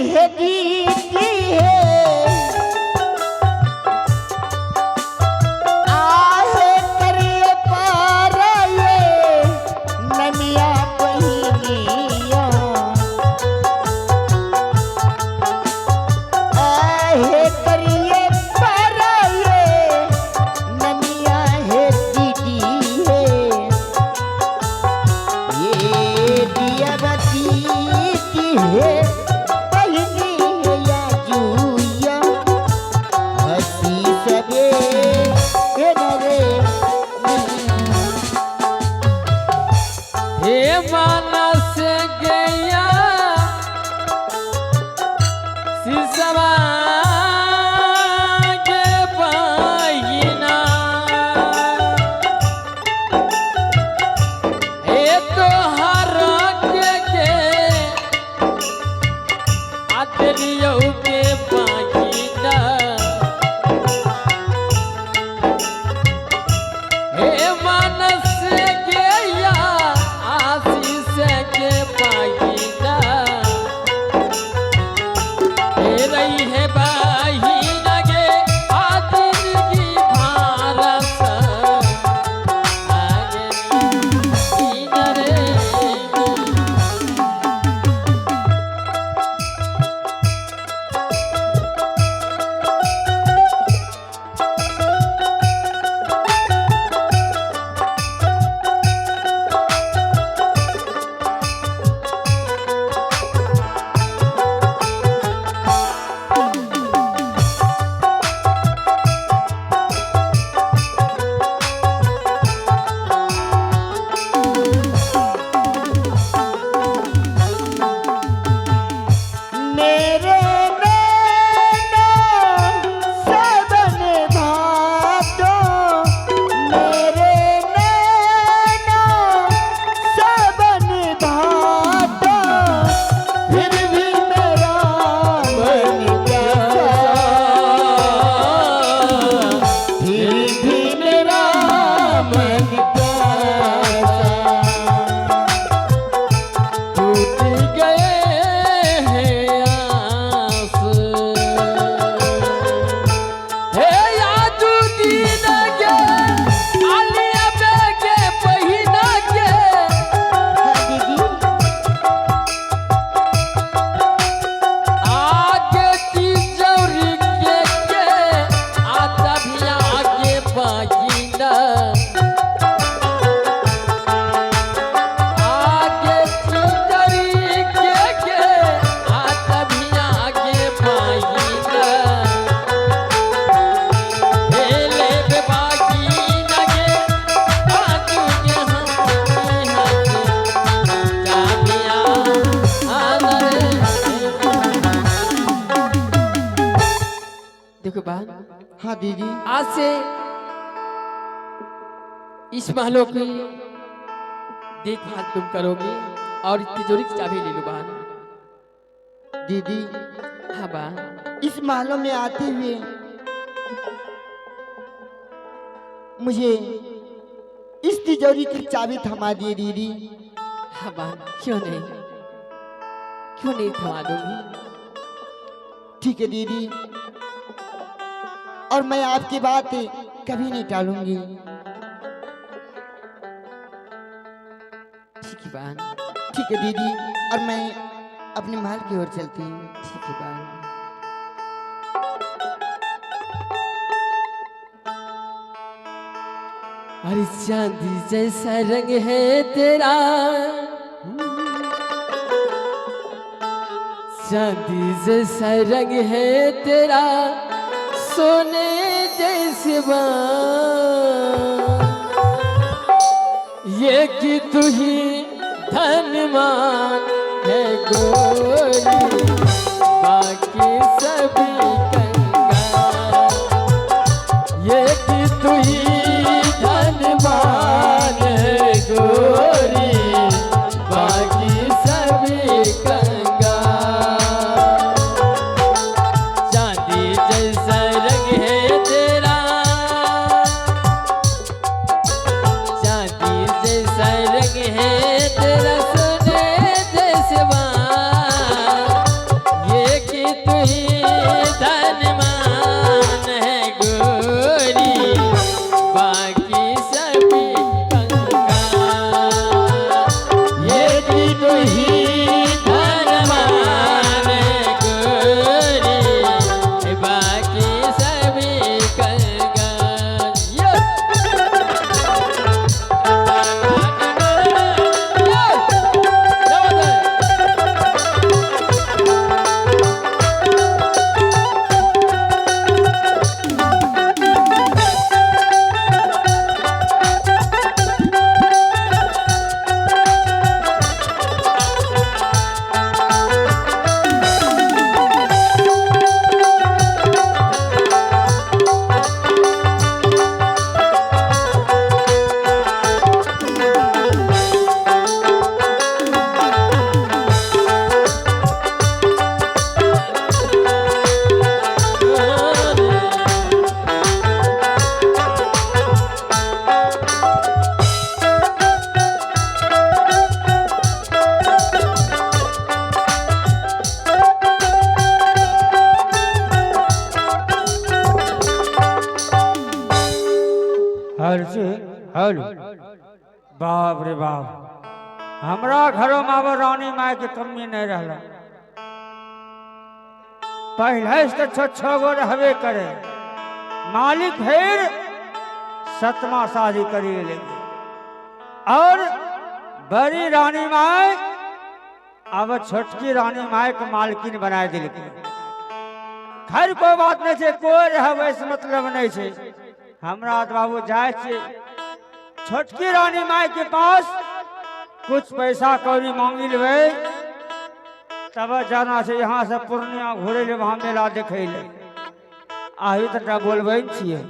हे दीदी हे आहे करिए पार ये नमिया बहिनिया आहे करिए पार ये नमिया हे दीदी हे ये दिया बत्ती की है बहिनी या जूया हसी सबे हे नरे हे मानस गया सिसवा के बहिना हे तोहर के आदरियौ के बहिना हे मानस गया आशीष के पाहिना हे रही है बहिना गे आदिन की भारस आगे नीन रे। मेरे नैना सबन भादो मेरे नैना सबन भादो फिर भी मेरा मन प्यासा फिर भी मेरा मन प्यासा टूट गए हैं आस हे यादू दीन के आलिया बेगे पहिना के हाँ दीदी आगे तिजौरी के आता भी आगे बहिना आगे तिजौरी के आता भी आगे बहिना हेले बेबाकी नगे बाजू के हम जामिया आनर। देखो बहन, हाँ दीदी आज से इस महलों की देखभाल तुम करोगी और तिजोरी की चाबी ले लो बहन। दीदी हाँ बहन। इस महलों में आते हुए मुझे इस तिजोरी की चाबी थमा दी दीदी। हाँ बहन, क्यों नहीं, क्यों नहीं थमा दूंगी। ठीक है दीदी, और मैं आपकी बात कभी नहीं टालूंगी। ठीक है बहन। ठीक है दीदी, और मैं अपने महल की ओर चलती हूँ। ठीक है बहन। अरे चांदी जैसा रंग है तेरा, चांदी जैसा रंग है तेरा, सोने जैसे बाल। ये कि तू ही धनवान है गोरी, बाकी सभी कंगाल। ये कि तू ही धनवान है गोरी, बाकी सभी कंगाल। चांदी जैसा रंग है तेरा, चांदी जैसा रंग है तेरा, सोने जैसे बाल। ये तू ही धनवान है गोरी, बाकी सभी कंगाल। यदि तू ही धनवान है गोरी, बाकी सभी कंगाल। ये! ये! क्या बात है? हल से हल। बाप रे बाप, हमरा घरों में आब रानी माय के कमी नहीं रहल। पहले से तो छह छह गो रहबे करे, मालिक फिर सतमा शादी करी ले और बड़ी रानी माय अब छोटकी रानी माय के मालकिन बनाए दिल। खैर कोई बात नहीं छै, कोई रहे वैसे मतलब नहीं छै। हमरा तऽ बाबू जाइ छियै छोटकी रानी माय के पास, कुछ पैसा कौड़ी मांगी लेबै तब जाना छै यहाँ से पूर्णिया घुरे ले, वहाँ मेला देखै ले। आही तटा बोलबै ने छियै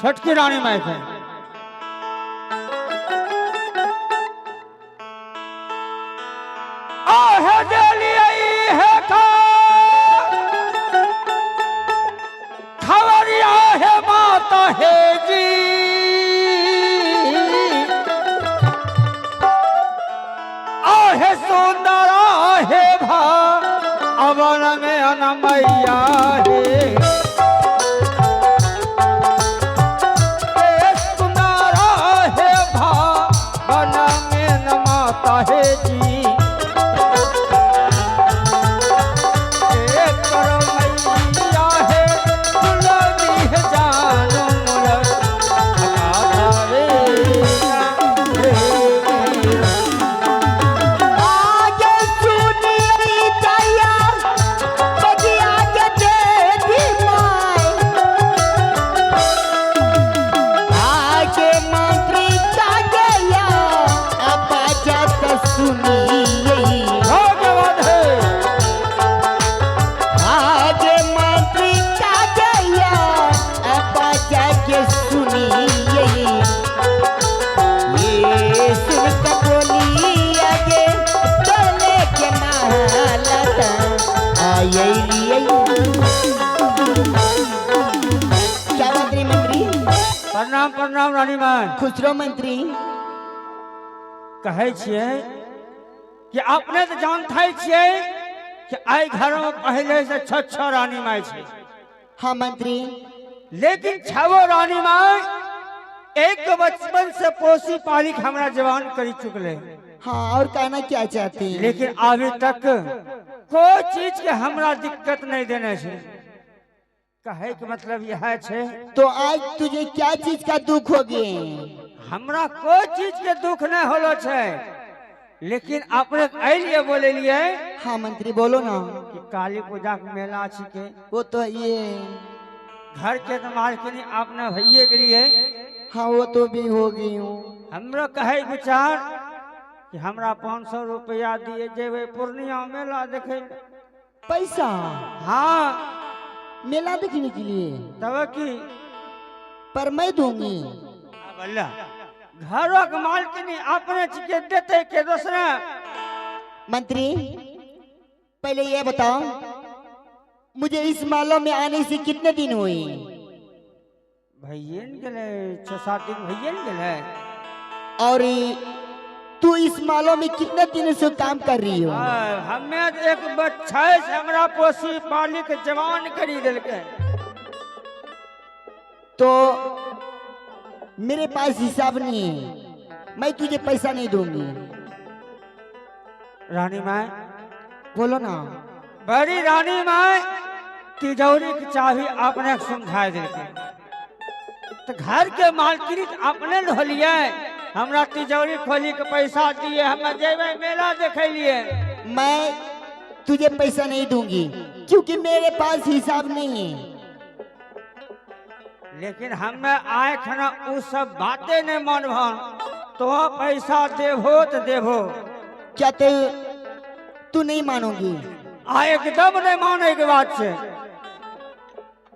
छोटकी रानी माय के। आहे देलियै हे खा खबरिया हे माता हे जी, आहे सुंदर आहे भा अवन में अनमैया हे। हे सुंदर हे भा वन में न माता हे जी। हे करमैया हे गुलाबी हे जानू मुल रे। आगे सुनिए तैया बजिया के देवी माय। आगे मंत्री जागया अब जात सुनिए। धन्यवाद है। आगे मंत्री जागया अब जाके सुनिए। ये सुन के बोली आगे चले के मालता आये। क्या बात रे मंत्री? प्रणाम प्रणाम रानी माय। खुश रहो मंत्री। कहै छियै कि अपने तऽ जानते छियै कि आइ घरमे पहिले से छह छह रानी माय छै। हाँ मंत्री। लेकिन छवो रानी माय एक बचपन से पोसी पाली के हमरा जवान करी चुकले। हाँ, और कहना क्या चाहती हैं? लेकिन अभी तक कोई चीज के हमरा दिक्कत नहीं देने छै। कहे के मतलब यह छै। तो आज तुझे क्या चीज का दुख हो गए? हमरा कोई चीज के दुख नहीं होलो छै, लेकिन अपने अलिए बोलेलिए हाँ मंत्री, बोलो ना। कि काली पूजा के मेला छिके। वो तो ये घर के तो मालकिनी अपने भैये गेलिए। हाँ, वो तो भी हो गई हूँ। हमरो कहे विचार कि हमरा 500 रुपया दिए, जेबै पूर्णिया मेला देखे। पैसा? हाँ। मेला देखने के लिए? तब की। पर मैं दूंगी। अल्लाह, घरों के मालकिनी अपने छिके, देते के दोसरा? मंत्री, पहले ये बताओ, मुझे इस माला में आने से कितने दिन हुए? भैये ने गेलै, 6-7 दिन भैये ने गेलै। और तू इस मालों में कितने दिनों से काम कर रही हो? हमे एक बच्चा से हमरा पोसी पाली के जवान करी देलकै। तो मेरे पास हिसाब नहीं है, मैं तुझे पैसा नहीं दूंगी। रानी माय। बोलो ना। बड़ी रानी माय, तिजोरी के चाबी अपने के समझाय देलकै, तो घर के मालकिनी तऽ अपने ने होलियै। हमरा तिजोरी खोली के पैसा दिए, हम जेबै मेला देखे लिए। मैं तुझे पैसा नहीं दूंगी, क्योंकि मेरे पास हिसाब नहीं है। लेकिन हमें आए खना उ सब बातें नहीं मानबहन तो पैसा देबो तो देबो। क्या तू तू नहीं मानोगी? आ एकदम नहीं माने के बात से।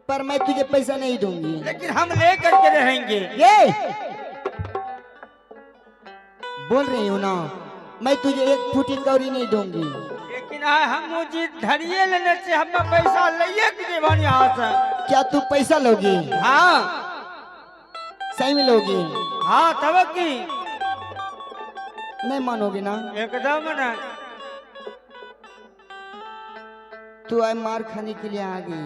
पर मैं तुझे पैसा नहीं दूंगी। लेकिन हम ले करके रहेंगे। ये बोल रही हूँ ना, मैं तुझे एक फूटी कौड़ी नहीं दूंगी। लेकिन आय हम जिद धरिए लेने से हम पैसा लइए के जेबन यहाँ से। क्या तू पैसा लोगी? हाँ। सही में लोगी? हाँ, तब की। नहीं मानोगी ना? एकदम नहीं। तू आए मार खाने के लिए आ गई।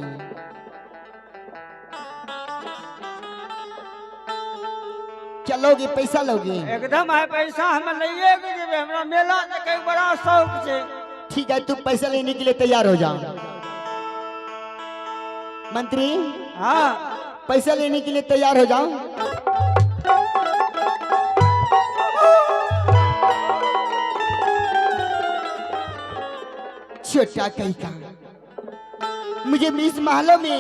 क्या लोगी? पैसा लोगी? एकदम है, पैसा हम लइए के जेबे, हमरा मेला देखे के बड़ा शौक छे। ठीक है, तू पैसा लेने के लिए तैयार हो जा। मंत्री। हाँ। पैसा लेने के लिए तैयार हो जाओ। छोटा कहीं का, मुझे इस महलों में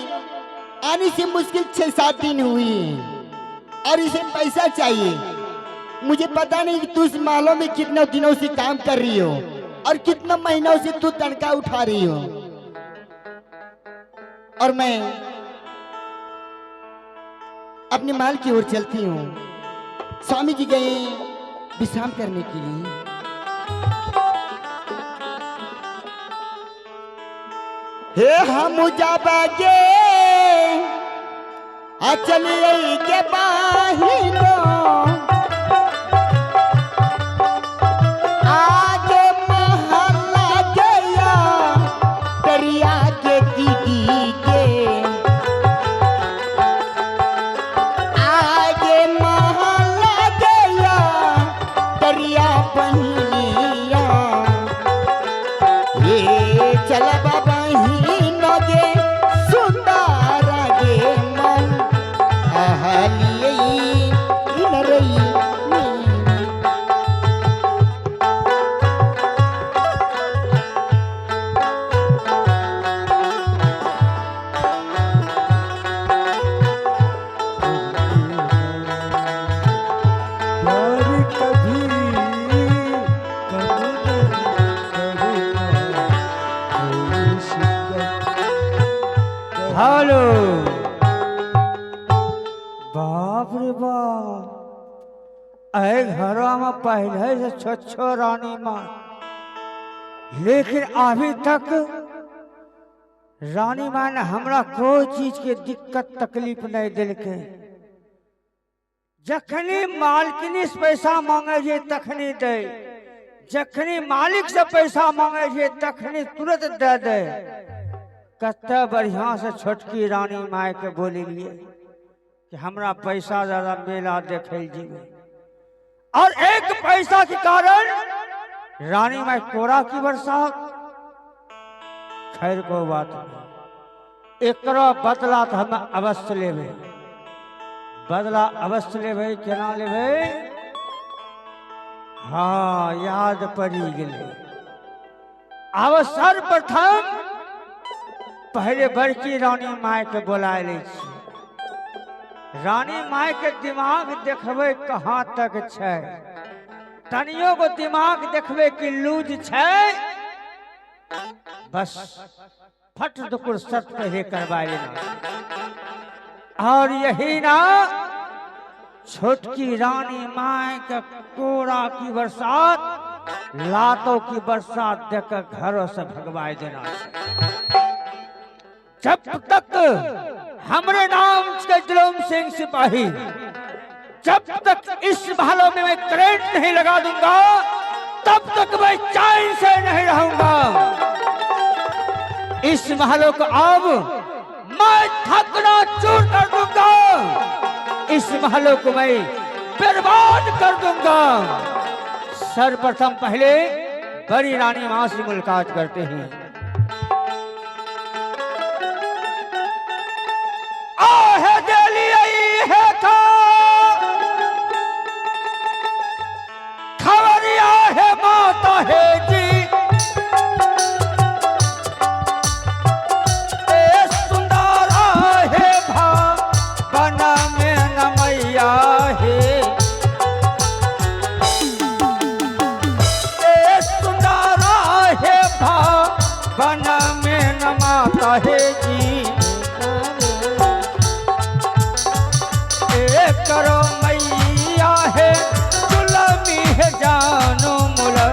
आने से मुश्किल 6-7 दिन हुई है और इसे पैसा चाहिए। मुझे पता नहीं कि तू इस महलों में कितने दिनों से काम कर रही हो और कितना महीनों से तू तनख्वाह उठा रही हो और मैं अपने महल की ओर चलती हूँ। स्वामी जी गए विश्राम करने के लिए। हे हम जाबागे चलिए के बाहिनो, आगे महला गया दरिया के दीदी के, आगे महला गया दरिया बहिनिया, ये चल बाबा गे सुंदर गे मन अहलिए नरई। प्यार कभी कम नहीं करना कोई शिकन। हेलो, बाप रे बाप, अरे घरवा में पहले से छो छो रानी माँ, लेकिन अभी तक रानी माँ ने हमरा कोई चीज के दिक्कत तकलीफ नहीं दिलके। जखनी मालकिनी से पैसा मांगे जे तखनी दे, जखनी मालिक से पैसा मांगे जे तखनी तुरंत दे दे। कते बढ़िया से छोटकी रानी माय के बोलिए कि हमरा पैसा ज्यादा, मेला देखे जीवे, और एक पैसा के कारण रानी माई कोरा की बरसात। खैर, को बात नहीं, एकरो बदला तो हम अवश्य लेबे, बदला अवश्य लेबे। केना लेबे? हाँ, याद पड़ी गेलै। आब सर्वप्रथम पहले बड़की रानी माय के बोला लै छी। रानी माय के दिमाग देखबै कहाँ तक छै। तनियो गो दिमाग देखबै कि लूज छै, बस फट दुकुर सत पहले करवा लेना। और यही ना, छोटकी रानी माय के कोड़ा की बरसात, लातों की बरसात देकर घरों से भगवाए देना छै। जब तक हमरे नाम के जुलम सिंह सिपाही जब तक इस महलों में मैं करंट नहीं लगा दूंगा तब तक मैं चैन से नहीं रहूंगा। इस महलों को अब मैं थकना चूर कर दूंगा, इस महलों को मैं बर्बाद कर दूंगा। सर्वप्रथम पहले बड़ी रानी माँ से मुलाकात करते हैं। आहे दिली है का खबरिया है माता है जी, ए सुंदर है भा बना में नमैया है, ए सुंदर है भा बना में न माता है जी, ए करो मैया है जुलमी है जानो मुला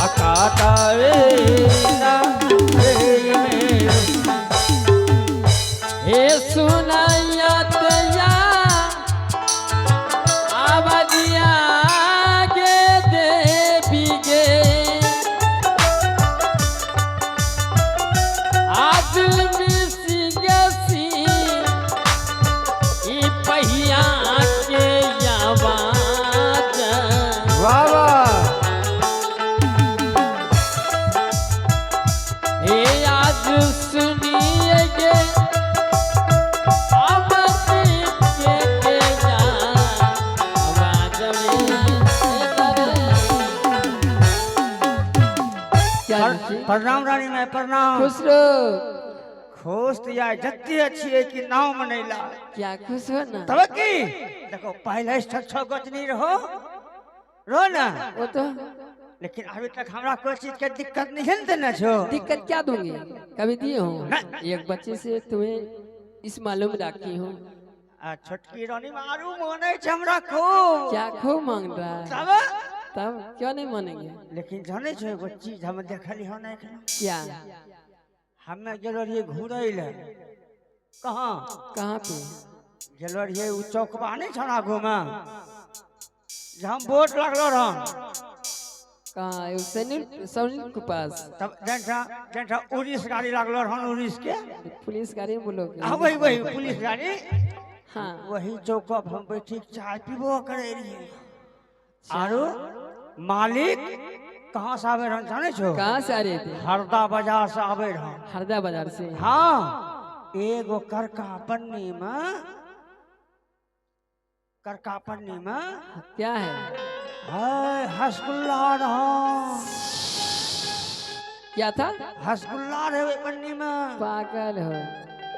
अकाता वे ना रे। हे सुनाया तया आवाजिया गे देवी गे, आदमी सिंह ई पहिया के आवाज। वाह वाह। हे आज सुनिए गे आवाज के जा आवाज में। क्या लिखी? प्रणाम रानी मैं प्रणाम। खुश रहो। खुश तो यार जत्ती अच्छी है कि नाव मनैला। क्या खुश हो ना? तब की देखो पहले से छह गज नहीं रहो रहो ना, वो तो लेकिन अभी तक हमरा कोई चीज के दिक्कत नहीं है देना छो। दिक्कत क्या दूंगी, कभी दिए हो? नहीं। एक बच्चे से तुम्हें इस मालूम रखी हूँ। आ छोटकी रानी मारू माने छे हमरा खूब। क्या खूब मांग रहा है? तब तब क्यों नहीं मानेंगे? लेकिन जाने छो एगो चीज हम देखली हो नहीं एखनो। क्या? हमे गेलो रहिए घूरै ले। कहाँ? कहाँ पे? गेलो रहिए उ चौकबा नहीं छौ आगू में जहाँ बोर्ड लागलो रहन। कहाँ? वो सैनिक सैनिक के पास। तब जेठा जेठा उड़ीस गाड़ी लागलो रहन, उड़ीस के पुलिस गाड़ी में बोलोगे? हाँ वही वही पुलिस गाड़ी। हाँ। वही चौक पर हम बैठी चाय पीबो करे रहिए। आरो मालिक कहाँ से आवे रहन जाने छो? कहाँ से आ रहे थे? हरदा बाजार से आवे रहन। हरदा बाजार से। हाँ, एगो करका पन्नी में, करका पन्नी में क्या है? है हसगुल्ला रहा। क्या था? हसगुल्ला रहे ओहि पन्नी में। पागल हो,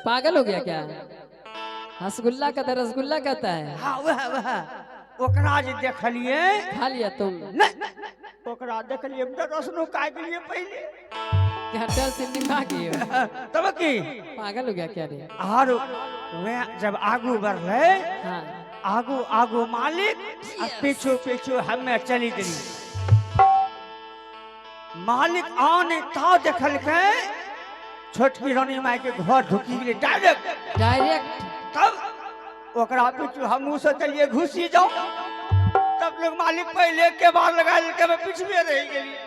पागल हो गया क्या? रसगुल्ला कहता है, रसगुल्ला कहता है। हाँ वह वह ओकरा जे देखलिए। खा लिया तुम? नहीं, ओकरा देखलिए हम तऽ रसनो खा गेलिए पहले। क्या डर से निभा गए हो? तब की पागल हो गया क्या रे? आरो वह जब आगू बढ़ले, हाँ। आगू आगू मालिक आ पीछू पीछू हमें चली गेली। मालिक आने ता देखलकै छोटकी रानी माय के घर ढुकी गेलै डायरेक्ट। डायरेक्ट। तब ओकरा पीछू हमहूँ सोचलिए घुसी जाओ, तब लोग मालिक पहले के बार लगा लेलकै, हमे पिछुए रहि गेलिए।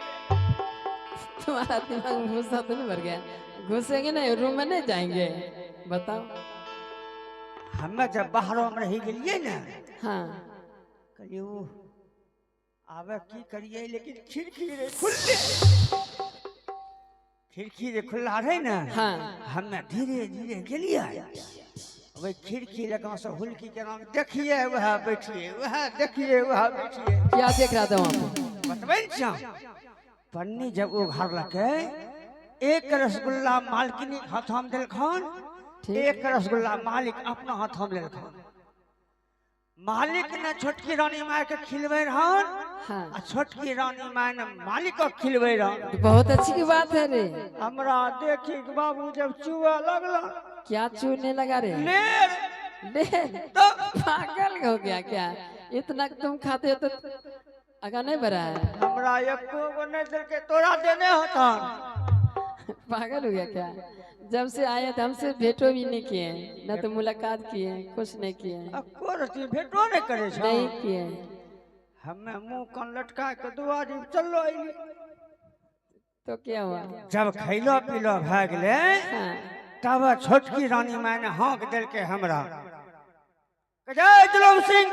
तुम्हारा दिमाग में भूसा तो नहीं भर गया? घुसेंगे नहीं, रूम में नहीं जाएंगे, बताओ। हमे जब बाहरों में रहि गेलिए ने, हाँ। कहलिए ओ आबे की करिए, लेकिन खिड़की रे खुलले, खिड़की रे खुल्ला रहे ने। हाँ। हमे धीरे धीरे गेलिए वही खिड़की लगा से हुलकी के नाम देखिए वह बैठिए, वह देखिए वह बैठिए। क्या देख रहा था वहाँ पे? बतबै ने छौ। पन्नी जब उघारलकै, एक रसगुल्ला मालकिनी के हाथों में देलखन, ठीक। एक रसगुल्ला मालिक अपना हाथों में लेलखन। मालिक ने छोटकी रानी माय के खिलबै रहन, हाँ। आ छोटकी रानी माय ने मालिक के खिलबै रहन। तो बहुत अच्छी की बात है रे। हमरा देखी के बाबू जब चुआ लगल। क्या चूने लगा रे? लेर। ले। तो पागल हो गया क्या? इतना तुम खाते हो तो अगर नहीं भरा है। हमरा एको गो नहीं देलकै, तोरा देने होता। पागल हो गया क्या? जब से आए तो हमसे भेंटो भी नहीं किए हैं, ना तो मुलाकात किए हैं, कुछ नहीं किए हैं। अक्को रति भेटो नहीं करे छौ। नहीं किए हैं। हमें मुंह कान लटका के दुआरी चलो अइली। तो क्या हुआ? जब खैलो पीलो भए गेलै हाँ। तब छोटकी रानी माय ने हाँक देलकै हमरा, जय दुलम सिंह।